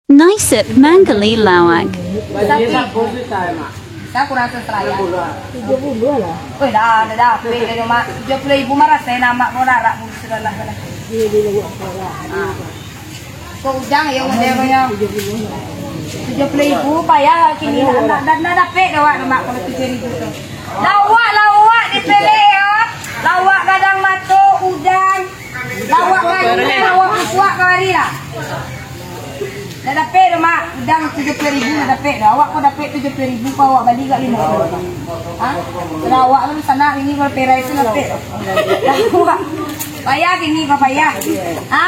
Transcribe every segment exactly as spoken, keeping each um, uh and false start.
Nice at Manggali Lawak. Sapi. Sa kurang sesuai. Tujuah puluah lah. Oi, dah, dah, dah. Pek dah, Mak. Tujuah puluah ribu mah rasai nama ko larak pun sudah lah, lah. Iya, dia buat sudah. Ah. Ko udang yo modelnyo. Tujuah puluah ribu payah kini. Ndak, ndak, ndak dapek doh, Mak, kalau tujuah ribu tu. Lawak, lawak dipilih yo. Lawak gadang mato, udang. Lawak kanyia, lawak pusuak kamari lah. Ndak dapek doh, Mak. Udang tujuah puluah ribu ndak dapek doh. Awak ko dapek tujuah puluah ribu, ko awak bali agak limo puluah. Ha? Kalau awak tu sanak ini, kalau perai tu dapek. Lawak. Payah kini ko payah. Ha?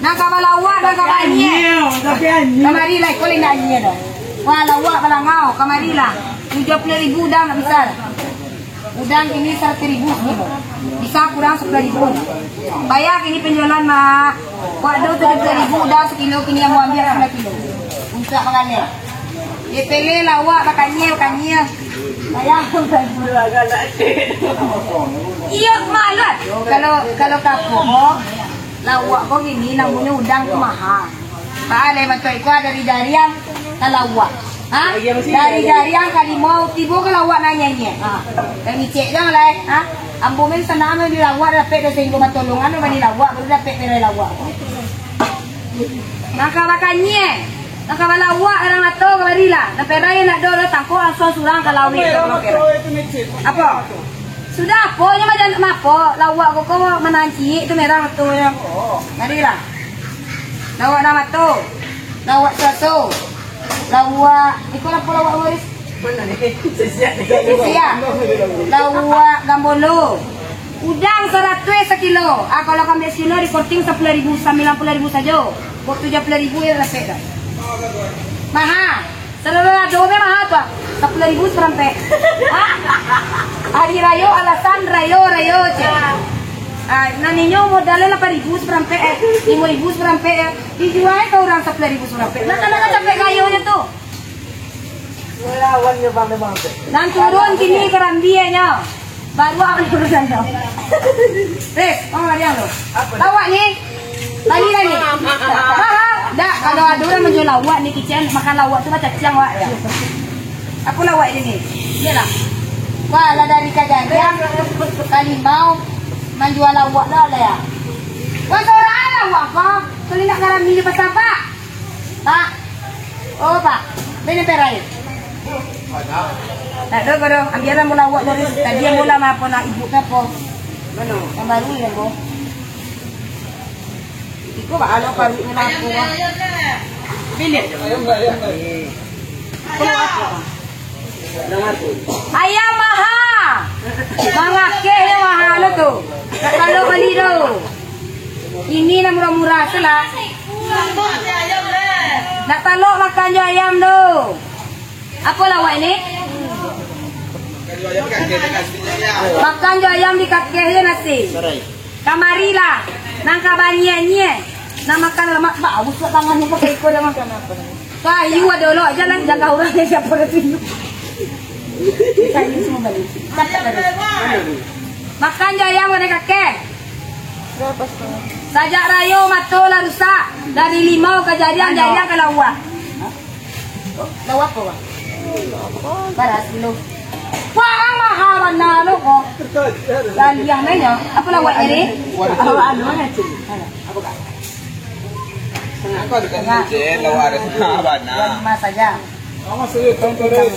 Nan ka balawak, nan ka banyia. Kamari lah, iko lai ndak anyia doh. Wah, lawak balangau, kamari lah. Tujuah puluah ribu udang ndak bisa. Udang kini saratuih ribu sakilo. Bisa kurang sapuluah ribu. Bayar kini penjualan, Mak. Wak do tujuah puluah ribu udang sakilo, kini ambo ambiak sapuluah kilo. Untuak manggaleh. Dipilih lawak bakanyia, bakanyia. Bayar. Iyo, Mak, lah. Kalau, kalau ka apo ko, lawak ko kini namonyo udang tu maha. Baa lai matuak iko dari jariang ka lawak. Ha? Dari jariang ka limau, tibo ka lawak nan nyanyiak. Ha. Nan ngicek jan lai. Ha? Ambo main sanang main di lawak, dapek dari singgo batolongan, main di lawak, baru dapek dari lawak. Nan ka bakanyia, nan ka balawak, urang lato ka barilah. Nan perai nak do, tangkok langsung surang ka lawik. Apo? Sudah apo nyo majan mapo, lawak ko, ko mananciak tu merah tu nyo. Marilah. Lawak nan mato. Lawak surato. Lawak, iko apo lawak, Boris? Sia. Lawak gambolo. Udang saratuih sakilo. Ah, kalau kami sino di korting sapuluah ribu, sambilan puluah ribu sajo. Kok tujuah puluah ribu yo dapek dah. Maha. Salado-lado mah maha tu, ah. Sapuluah ribu saparampek. Ha? Hari rayo alasan rayo, rayo, cek. Ah, nan inyo modalnyo lapan ribu saparampek, eh, limo ribu saparampek, eh. Dijual ka urang sapuluah ribu saparampek. Nah, kalau ndak capek gayonyo tu. Nan turun kini karambianyo. Baru awak urusan tu. Riz, kau lari yang tu. Lawak ni. Tadi lah ni. Faham? Dak, kalau ada orang menjual lawak ni, kicen, makan lawak tu macam ciang, Wak, ya. Aku lawak ini ni. Iyalah. Wah, lah dari kajadian, kalimau, menjual lawak lah, lah ya. Wah, seorang lawak kau. Kalau nak karambi di pasar, Pak. Pak. Oh, Pak. Bini perai. Tak ada, bodoh. Ambiaran bola awak dari tadi yang bola apa nak ibu ke apa? Mana? Yang baru ni, Bang. Iko bak alo paruik ni aku. Bilik. Ayam maha. Mangakeh yo maha lo tu. Tak kalau bali tu. Ini nan murah-murah tu lah. Nak talok makan jo ayam tu. Apo lawak ini? Makan jo ayam di kakeh je nasi. Kamarilah, nan ka banyiak-nyiak. Nan makan lamak, bak aus lah tangan ni pakai iko dah makan. Kayu ado lo aja lah, jaga urang ni siapa dah sini. Kayu semua balik. Makan jo ayam ka kakeh. Sajak rayo mato lah rusak, dari limau ka jariang, jariang ka lawak. Lawak apa, Bang? Baras kilo. Wah, maha bana lo ko. Laliang nanya, apa lawak ni? Waduh. Apa anu nanya tu? Apa kak? Aku ada kan je lawak ada sama bana. Dua lima saja. Awas, eh, tonton, eh.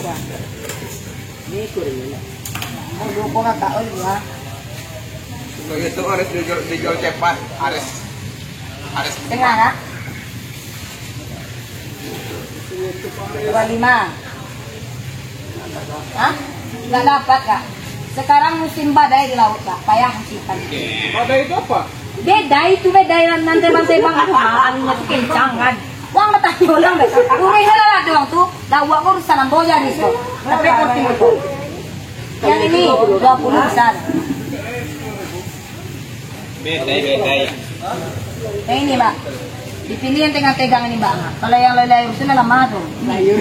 Ini kurang ni. Mau dua koma kak, oh, dua. Kalau itu harus dijual, dijual cepat, harus, harus. Tengah, Kak? Dua lima. Hah? Nggak dapat, Kak. Sekarang musim badai di laut, Kak. Payah musim badai. Badai itu apa? Badai itu badai nan terbang-terbang itu, Kak. Anginnya tuh kencang, kan. Wang batanyo ulang, Kak. Uruslah lah, doang tuh. Lawak ko urusan ambo jadi, so. Tapi porsi itu. Yang ini dua puluh besar. Bedai, bedai. Yang ini, Mbak. Dipilih yang tengah tegang ini, Mbak. Kalau yang lai-lai urusan dah lama tu. Ini.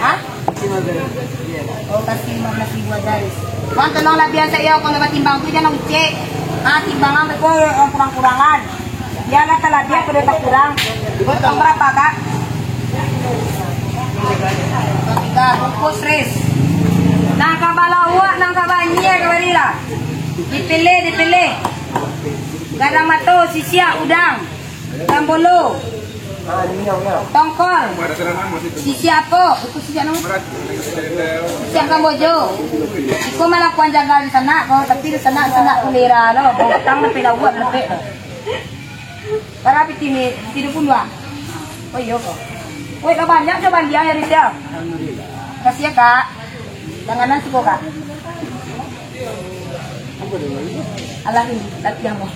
Hah? Oh, kasih lima belas ribu aja, Riz. Bang, tolonglah biasa ya, kalau timbang tu jangan ucek. Ah, timbangan tu kurang-kurangan. Yalah, talabiah pado takurang. Potong barapa, Kak? Tiga bungkus, Riz. Nan ka balauak, nan ka banyia, ka barilah. Dipilih, dipilih. Gadang mato, sisiak, udang, gambolo, tongkol, sisiak apo? Itu sisiak no. Sisiak kambojo. Iko malakuan jaga di sanak ko, tapi di sanak, sanak kulera lo. Batang tapi lauak lebek. Bara piti ni? Piti duo puluah. Oh iyo ko. Woi, lah banyak jo bandiang hari siang. Kasih ya, Kak. Langganan siko, Kak. Alah, ini latihan mo.